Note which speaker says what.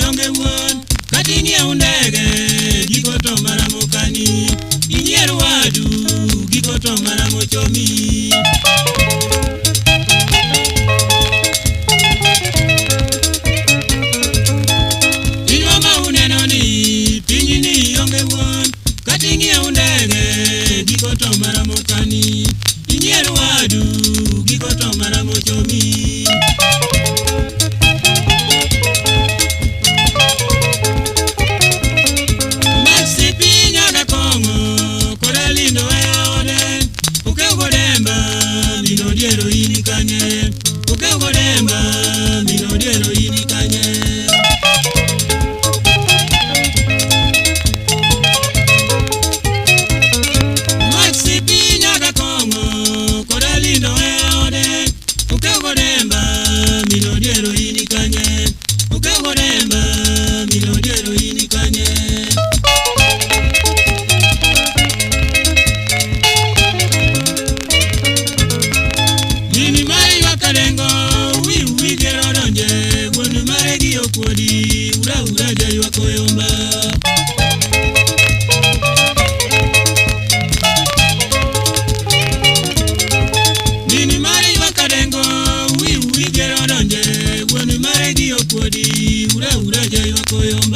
Speaker 1: onge wuon, kata ing'iew ndege, giko to mana mokani. Inyier wadu, giko to mana mochomi. Pinywa ma uneno ni, pinyni onge wuon, kata ing'iew ndege, giko to mana mokani. Inyier wadu, giko to mana mochomi. Maxi piny oda kong'o, koda lindo e ode. Okew godemba, min odiero in kanye. Okew godemba, min odiero in kanye. Maxi piny oda kong'o, koda lindo e ode. Okew godemba, min odiero in kanye. Okew godemba, min odiero in kanye. Mini mare ywak adengo, wi wi gero donje, wuon mare gi okuodi, ura ura jaywak oyomba. Mini mare ywak adengo, wi wi gero donje, wuon mare gi okuodi, ura ura jaywak oyomba.